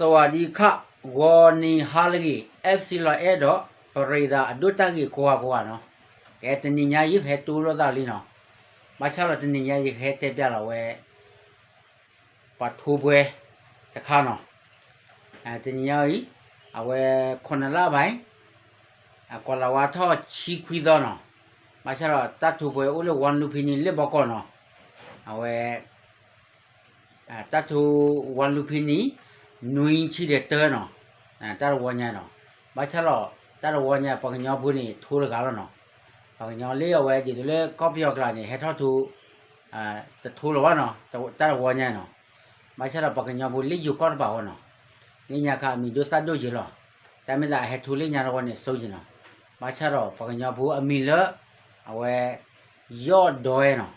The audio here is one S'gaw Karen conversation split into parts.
စဝၤဒံခၣ် ဂီၤနံၤဟါလၢအဂ့ၤ FC လီၤအဲၣ်ဒီး ပရ့သးအဒိၣ်တၢ်ဂ့ၤကိးဂၤကိးဂၤနီၤ, ကဲတနံၤညါအံၤ ပဟဲတူၢ်လိာ်သးလံနီၤ, ဘၣ်ဆၣ်ဒီးတနံၤညါအံၤ ယကဟဲတဲပျးလီၤဝဲ ပှၤထိပှဲၤတခါနီၤ, တနံၤညါအံၤ အဝဲ ခိၣ်နလၢ်ဘၣ် အကွၢ်လၤဝါထီၣ်ဆံခွံသီနီၤ, ဘၣ်ဆၣ်ဒီးတၢ်ထိပှဲၤအိၣ်လၢ ဝါလူဖံနံၤ လၢဘီကီၢ်နီၤ, အဝဲ တၢ်ထိ ဝါလူဖံနံၤ နွံဆံဒီးတၢနီၤ, တၢ်တဝီညါနီၤ, ဘၣ်ဆၣ်ဒီး တၢ်တဝီညါ ပှၤကညီဖိန့ၣ် ထိတဂၤလီၤနီၤ, ပှၤကညီလၢအဝဲဒ်သိးလၢကီၢ်ပယီၤကျါန့ၣ် ဟဲထီၣ်ထိ တထိလၢၤဘၣ်နီၤ, တၢ်တဝီညါနီၤ, ဘၣ်ဆၣ်ဒီးပှၤကညီဖိလၢယိၤကီၢ်တပၤဝဲနီၤ, လၢညါခါအမံၤဒိၣ်သၣ်ဒိၣ်ယဲလီၤ, တၢ်မ့ၢ်သးအဟဲထိလၢညါတဝီန့ၣ် စိယဲနီၤ, ဘၣ်ဆၣ်ဒီးပှၤကညီဖိအမံၤလၢ အဝဲ ယီၢ်ဒွဲနီၤ,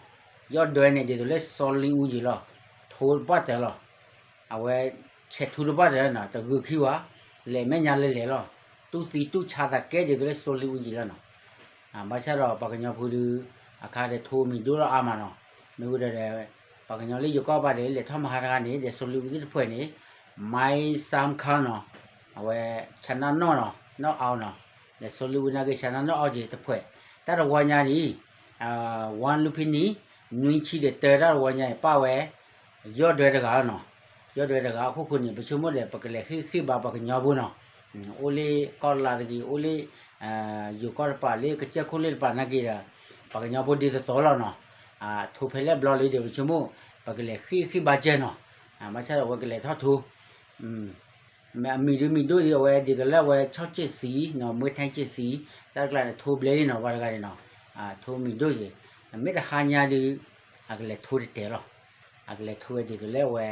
ယီၢ်ဒွဲန့ၣ် ဒ်သိးလၢစီၤလ့အူယဲလီၤ, ထိတပှၢ်တၢၢ်လီၤ, အဝဲ ဆဲးထူတပှၢ်တၢၢ်နီၤ တဂုာ်ခံဘၣ်, လဲၤမဲာ်ညါလၢလဲၤလီၤ, တူၢ်သံတူၢ်ဆါသးကဲဒ်သိးလၢစီၤလ့အူယဲလီၤနီၤ, ဘၣ်ဆၣ်ဒီးပှၤကညီဖိဒုး အခါဒီးထိမံၤဒိၣ်လီၤအါမးနီၤ, မ့ၢ်ဝံၤဒီး ပှၤကညီလၢယိၤကီၢ်ပၤဒီး လဲၤထီၣ်မဟါတဂၤန့ၣ် ဒီးစီၤလ့အူသ့ၣ်တဖှဲးန့ၣ် မၤစၢခါနီၤ, အဝဲ ဆနၢၣ်နီၣ်နီၤ နီၣ်အီနီၤ, ဒီးစီၤလ့အူနာ်က့ ဆနၢၣ်နီၣ်အီက့ၤတဖှဲး, တၢ်တဝီညါန့ၣ် ဝါလူဖံနံၤ နွံဆံဒီးတၢတၢ်တဝီညါန့ၣ် ပၣ်ဝဲ ယီၢ်ဒွဲတဂၤလီၤနီၤ, ယီၢ်ဒွဲတဂၤအခိၣ်ဃိန့ၣ် ပဆိကမိၣ်ဒီး ပကလဲၤဃ့ၢ်ဃ့ၢ်ဘါပှၤကညီဖိနီၤ, အိၣ်လၢကီၢ်လါတဂ့ၤ အိၣ်လၢ ယိၤကီၢ်တပၤလၢကစၢၢ်ခိၣ်လၢတပၤနာ်က့ဒီး ပှၤကညီဖိဒ်သိးသိးလီၤနီၤ, ထိဖဲလဲၣ်ဘျီလံဒီး ပဆိကမိၣ် ပကလဲၤဃ့ၢ်ဃ့ၢ်ဘါစၢၤနီၤ, ဘၣ်ဆၣ်ဒီးအဝဲကလဲၤထီၣ်ထိ မ့ၢ်အမံၤဒုးမံၤဒိၣ်အံၤ အဝဲဒ်သိးလၢအဝဲ ဆီစ့ၣ်စံ နီၤ မွေးထင်းစ့ၣ်စံ တၢ်တကျါန့ၣ် ထိဘျဲလံနီၤ ပှၤတဂၤန့ၣ်နီၤ, ထိမံၤဒိၣ်ယံၤ, မ့ၢ်တဟါညါဒုး အကလဲၤထိတတဲာ်လီၤ, အကလဲၤထိဝဲဒ်သိးလၢအဝဲ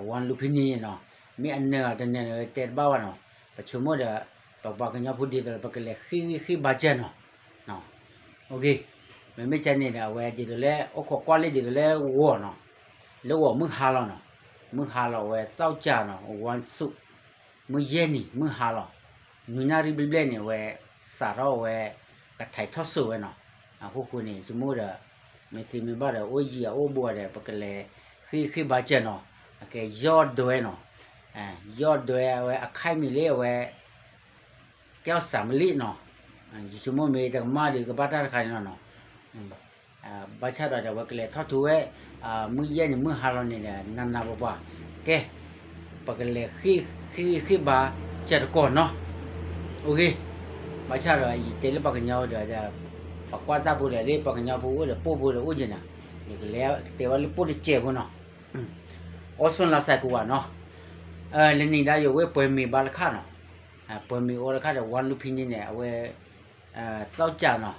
ဝါလူဖံနံၤနီၤ, မ့ၢ်အနၢၤတနၢၤန့ၣ် တဲတဘၣ်ဘၣ်နီၤ, ပဆိကမိၣ်ဒီး ပပှၤကညီဖိဒ်သိးလၢ ပကလဲၤဃ့ၢ်ဃ့ၢ်ဘါစၢၤနီၤ, မ့မ့ၢ်ကဲန့ၣ်ဒီး အဝဲဒ်သိးလၢ အိၣ်ခိးကွၢ်လၢဒ်သိးလၢဂီၤနီၤ, လၢဂီၤမုၢ်ဟါလီၤနီၤ, မုၢ်ဟါလီၤအဝဲ သီကၠၢ်နီၤ ဝါစူး, မုၢ်ယဲၢ်နံၤမုၢ်ဟါလီၤ, နွံနၣ်ရံၣ်ဘျဲၣ်ဘျဲၣ်န့ၣ် အဝဲ စးထီၣ်အဝဲ ကထံးထီၣ်စိးဝဲနီၤ, အခိၣ်ဃိန့ၣ် ဆိကမိၣ်ဒီး မ့ၢ်သ့မ့ၢ်ဘၣ်ဒီး အိၣ်ယံၤအအိၣ်ဘူးဒီး ပကလဲၤဃ့ၢ်ဃ့ၢ်ဘါစၢၤနီၤ, အကဲယီၢ်ဒွဲနီၤ, ယီၢ်ဒွဲအဝဲအခါမံၤလၢအဝဲ ကဲအီၣ်စၣ်မလံနီၤ, ယဆိကမိၣ်မ့ၢ်တကမၣ်ဒီးကဘၣ်တၢ်တခါန့ၣ်လီၤနီၤ, ဘၣ်ဆၣ်ဒီးအဝဲကလဲၤထီၣ်ထိဝဲ မုၢ်ယဲၢ်နံၤမုၢ်ဟါလီၤန့ၣ်ဒီး နးနးပှၤပှၤ, ကဲ ပကလဲၤဃ့ၢ်ဃ့ၢ်ဘါစၢၤတကီၢ်နီၤ, အိၣ်ဂ့ၤ, ဘၣ်ဆၣ်ဒီးယတဲလၢပှၤကညီဒီး ပှၤကွၢ်တၢ်ဖိဒီး လၢပှၤကညီဖိအိၣ်ဒီးပိၢ်ဖိဒီးအိၣ်က့ၤနၤ, ယကလဲၤကတဲဝဲလၢပိၢ်တစဲးဖိနီၤ, အိၣ်ဆူၣ်လါစဲးကိးဂၤနီၤ, လၢနံၤဒါယိၤဝဲပှဲၤမ့ၤဘါတခါနီၤ, ပှဲၤမ့ၤအိၣ်တခါဒီး ဝါလူဖံနံၤန့ၣ် အဝဲ သီကၠၢ်နီၤ သီကၠၢ်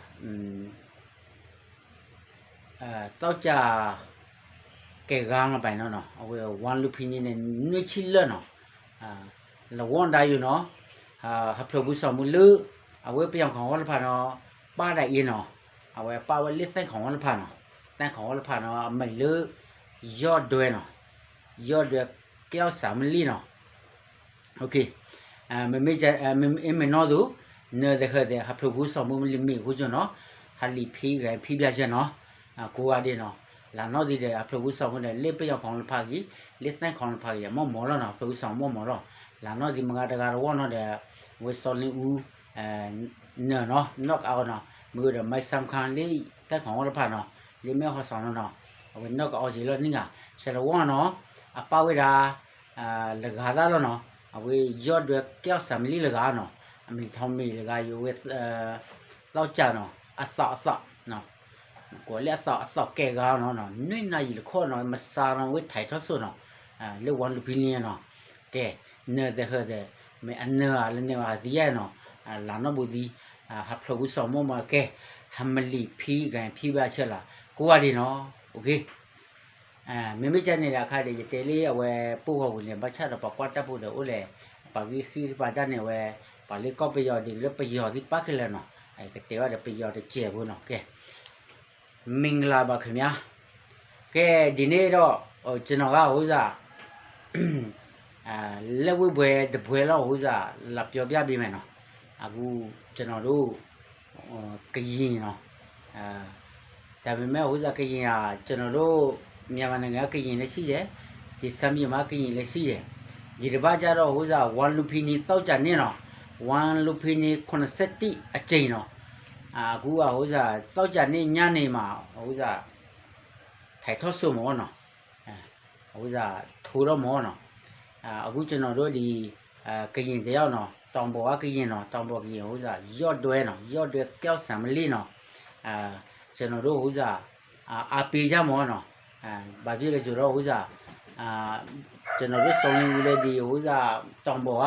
ကဲဂၤလီၤပနီၤနီၤ, အဝဲဝါလူဖံနံၤန့ၣ် နွံဆံလၢာ်နီၤ, လဝီၢ်ဒါယိၤနီၤ, ဟးဖျိးဘူးစီၤမူလၢ အဝဲပယီၤခီၣ်ဝီတဖၣ်နီၤ, ပၢ်ဒၣ်အံၤနီၤ, အဝဲပၢ်ဝဲလၢသဲၣ်ခီၣ်ဝီတဖၣ်နီၤ, သဲၣ်ခီၣ်ဝီတဖၣ်နီၤ အမံၤလၢ ယီၢ်ဒွဲနီၤ, ယီၢ်ဒွဲကဲအီၣ်စၣ်မလံနီၤ မ့မ့ၢ် မ့မ့ၢ်နီၢ်သိး နၢၤသဃၢၤသဲး ဟးဖျိးဘူးစီၤမူလံမ့ၢ်အဃိကၠိနီၤ, ဟးလံာ်ဖံဂဲၤဖံဘျါစၢၤနီၤ, ကိးဂၤဒဲးနီၤ, လၢနီၢ်သံဒီး ဟးဖျိးဘူးစီၤမူဒီး လၢပယီၤခီၣ်လၢဖးဂ့ၤ, လၢသဲၣ်ခီၣ်လၢဖးဂ့ၤ မီၢ်မီၢ်လီၤနီၤ, ဟးဖျိးဘူးစီၤမူမီၢ်လီၤ, လၢနီၢ်သံမတၤတဂၤတဝီနီၤဒီး ဝဲစီၤလ့အူ နၢၤနီၤ နီၢ်ကအီနီၤ, မ့ၢ်ဝဲဒီး မၤစၢခါလၢ သဲၣ်ခီၣ်ဝီတဖၣ်နီၤ, လၢမဲၢ်ဟီၣ်စီၤနီၤနီၤ, အဝဲနီၢ်ကအီက့ၤလီၤနံၣ်ဂၤ, ဆဲးလဝီၢ်နီၤ, အပၢ်ဝဲဒၣ် လဂၤသၣ်လီၤနီၤ, အဝဲယီၢ်ဒွဲကဲအီၣ်စၣ်မလံလဂၤနီၤ, အမံၤထီၣ်မ့ၢ်လဂၤယိၤဝဲ သီကၠၢ်နီၤ, အသီအသီ ကိးလၢအသီအသီကဲဂၤနီၤ, နွံနၣ်ယံၤတခီနီၤ မစါနီၤ ဝဲထံးထီၣ်စိနီၤ, လၢဝီလူဖံလံနီၤ, ကဲ နၢၤသဃၢၤသဲး မ့ၢ်အနၢၤဧါလၢနၢၤဧါသံယဲနီၤ, လၢနီၢ်ဘူးသံ, ဟးဖျိးဘူးစီၤမူမီၢ်ကဲ, ဟးမလံာ်ဖံဂဲၤဖံဘျါစၢၤလၢ ကိးဂၤဒဲးနီၤ, မ့မ့ၢ်ကဲန့ၣ်ဒီးအခါဒီး ယတဲလၢအဝဲပိၢ်ဂီၤပူၤန့ၣ် ဘၣ်ဆၣ်ဒီးပှၤကွၢ်တၢ်ဖိဒီးအိၣ်လဲၣ်, ပှၤဂံၢ်ဃံပှၤတၢ်န့ၣ်ဝဲ, ပှၤလၢကီၢ်ပယီၤဒ်သိးလၢပယီၤသံပၣ်ခဲလၢာ်နီၤ, ကတဲဘၣ်ဒီးပယီၤတစဲးဖိနီၤ, ကဲ မင်္ဂလာပါခင်ဗျာ, ကဲ ဒီနေ့တော့ ကျွန်တော်က ဟိုဥစ္စာ လက်ဝှေ့ပွဲတပွဲလောက် ဟိုဥစ္စာ လာပြောပြပေးမယ်နော်, အခု ကျွန်တော်တို့ ကရင်နော်, ဒါပေမဲ့ ဟိုဥစ္စာ ကရင်ဟာ ကျွန်တော်တို့ မြန်မာနိုင်ငံက ကရင်လည်းရှိတယ်, ယဆၢမံၤမး ကယံာ်လၢစံယဲၢ်, ယတဘၣ်ကၢ်ဒီး အဝဲဒၣ် ဝါလူဖံန့ၣ် သောကြာနေ့နီၤ, ဝါလူဖံန့ၣ် ခုနစ်ဆယ့်တစ်အကြိမ်နီၤ, အဃိအဝဲဒၣ် သောကြာနေ့ညနေမှာ အဝဲဒၣ် ถ่ายทอดสดမးနီၤ, အဝဲဒၣ် ထိထီၣ်မးနီၤ, အဃိကျွန်တော်တို့ဒီ ကရင်တစ်ယောက်နော်, တောင်ပေါ်ကရင်နော်, တောင်ပေါ်ကရင် အဝဲဒၣ် ယီၢ်ဒွဲနော်, ယီၢ်ဒွဲ ကၠီၣ်စၣ်မလ့ၣ်နော်, ကျွန်တော်တို့ အဝဲဒၣ် အားပေးကြမးနီၤ, ဘာဖြစ်လဲဆိုတော့ အဝဲဒၣ် ကျွန်တော်တို့ စုံလင်ဦးလေးဒီ အဝဲဒၣ် တောင်ပေါ်က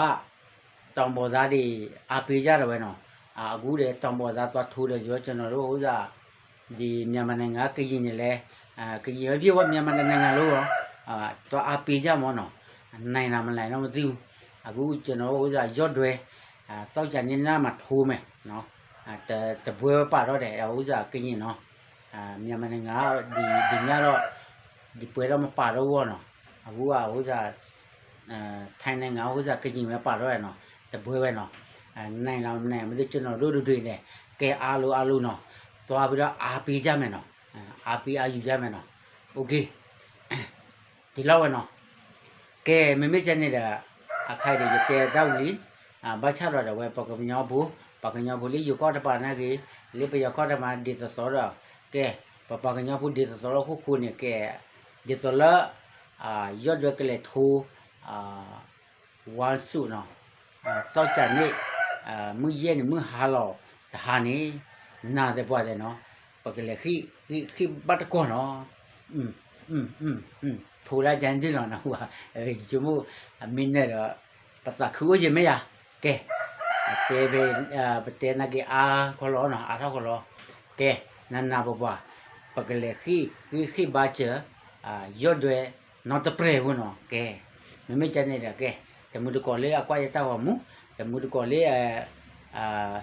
တောင်ပေါ်သားတွေ အားပေးကြတယ်ပဲနော်, အဃိဒီး တောင်ပေါ်သား သွားထိုးတယ်ဆိုတော့ ကျွန်တော်တို့ အဝဲဒၣ် ဒီမြန်မာနိုင်ငံက ကရင်တွေလည်း ကရင်ပဲဖြစ်ဖြစ် မြန်မာတစ်နိုင်ငံလုံးရော သွားအားပေးကြမးနီၤ, နိုင်လားမနိုင်တော့မသိဘူး, အခုကျွန်တော်တို့ အဝဲဒၣ် ယီၢ်ဒွဲ သောကြာနေ့ညမှာထိုးမယ်နော်, တပွဲပဲပာ်တော့တယ် အဝဲဒၣ် ကရင်နော်, မြန်မာနိုင်ငံက ဒီညတော့ ဒီပွဲတော့မပာ်တော့ဘူးပေါ့နော်, အခုက အဝဲဒၣ် ထိုင်းနိုင်ငံ အဝဲဒၣ် ကရင်ပဲပာ်တော့တယ်နော်, တပွဲပဲနော်, နိုင်လားမနိုင်မသိဘူး, ကျွန်တော်တို့တွေနဲ့ ကဲ အားလုံးအားလုံးနော်, သွားပြီးတော့ အားပေးကြမယ်နော်, အားပေးအားယူကြမယ်နော်, OK, ဒီလောက်ပဲနော်, ကဲ မ့မ့ၢ်ကဲန့ၣ်ဒီး အခါဒီး ယတဲတၢ်ဝံၤလံ, ဘၣ်ဆၣ်ဒီး ဒီးဝဲပကညီဖိ, ပှၤကညီဖိလၢယိၤကီၢ်တပၤနာ်က့ၤ, လၢပယီၤကီၢ်တပၤဒ်သိးသိးဒီး, ကဲ ပပှၤကညီဖိဒ်သိးသိးလၢဟီၣ်ခိၣ်န့ၣ် ကဲ ဒ်သိးလၢ ယီၢ်ဒွဲကလဲၤထိ ဝါစုၣ်နီၤ, သောကြာနေ့ မုၢ်ယဲၢ်န့ၣ် မုၢ်ဟါလီၤတဟါန့ၣ် နၤသပှၢ်ဒီးနီၤ, ပကလဲၤဃ့ၢ်ဘၣ်တကီၢ်နီၤ, ထိလၢကၠဲဒုၣ်နီၤ, နဟူဘၣ် ယဆိကမိၣ် အမ့ၢ်နၢၤဒီး ပသးခုအိၣ်ယဲၢ်မ့ၢ်ယၤ, ကဲ တဲဖဲ ပတဲနာ်က့ၤအါခီလီၤနီၤ, အါထီၣ်ခီလီၤ, ကဲ နနၤပပှၢ် ပကလဲၤဃ့ၢ်ဃ့ၢ်ဘါစၢၤ ယီၢ်ဒွဲနီတပျဲၢ်ဖိနီၤ, ကဲ မ့မ့ၢ်ကဲန့ၣ်ဒီး ကဲ တမုၢ်တကိးလၢအကွၢ်ယတၢ်ဂီၤမူ, တမုၢ်တကိးလၢ ဃ့ၢ်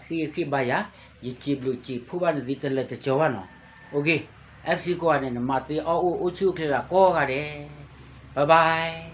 ဃ့ၢ်ဘါယၤ, ယစံးဘျုးစံးဖှိၣ်ဘၣ်နသုတလၢာ်တကီဘၣ်နီၤ, OK, FC ကိးဂၤန့ၣ် နမၤသ့အီၣ်အိၣ်အိၣ်ဆူၣ်အိၣ်ချ့လၢကိးဂၤဒဲး, bye bye.